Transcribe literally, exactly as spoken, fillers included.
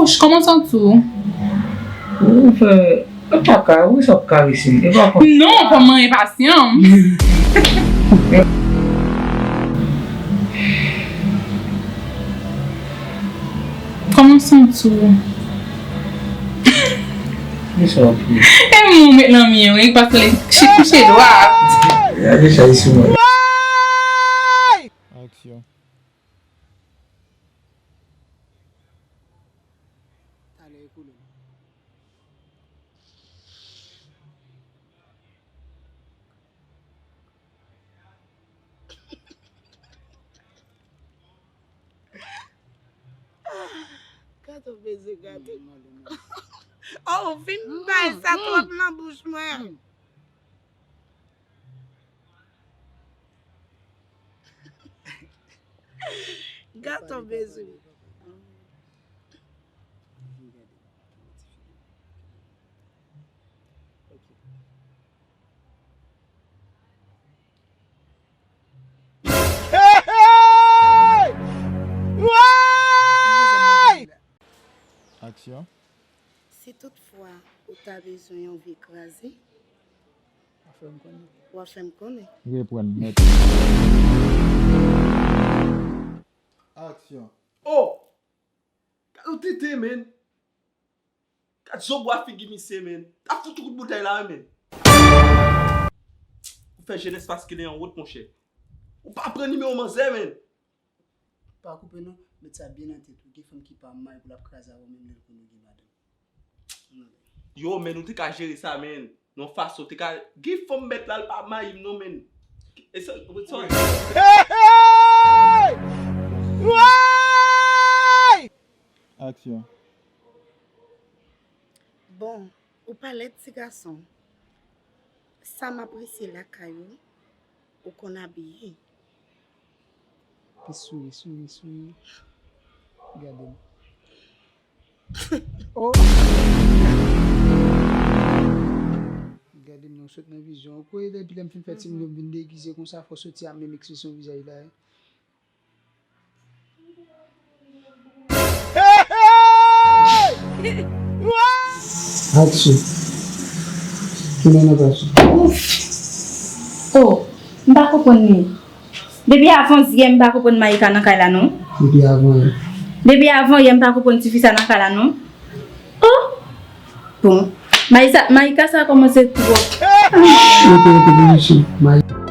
Kòman w santi w? Ou fè, ou pa ka, ou sa ap karese m, e pa konn. Non, fò m manyen pasyan m. Kòman w santi w? Kisa w ap fè? E mwen ou met nan mwen wi, paske li kouche dwat. Gade chay sou mwen. Aksyon. Talè e koulè. Gato beze gate. Oh, fin bay sa twòp nan bouch mwen. Gato beze. Aksyon. Si tout fwa ou ta bezwen yon vi kraze, w a fè m konnen. W a fè m konnen. Reprann nèt. Aksyon. Oh! Gade yon tenten, menn. Gade zo bwa figi misye, menn. T ap fout yon kout boutèy la, wi, menn. Ou fè jenès paske li an wot, monchè. Ou pa pran nimewo manzè, menn. Pa koupe non, met sa byen nan tèt ou. Gen fanm ki pa may pou l ap kraze avè w menm lè l konnen w gen madanm. Yo, menn, ou te ka jere sa, menn. Nan fason, te ka gen fanm mèt la, l pa mayi m non, menn. E sa, sa. Aksyon. Bon, ou pa lèd ti gason. Sa m apresye lakay ou, ou konn abiye. Pi souri, souri, souri. Gade m. Oh! Gade m non, sot nan vizyon. Ou kwè depi lè m fin fè timoun yo m vin degize konsa, fò soti a menm ekspresyon vizaj la, eh? Aksyon. Tounen nan plas ou. Oh, m pa konprann li. Depi avan yè m pa konprann Maïka nan kay la non. Depi avan yè. Depi avan yè m pa konprann tifi sa nan kay la non. Oh! Bon. Maïka, Maïka sa kòmanse twòp. Rete, rete, rete, rete, Maïka.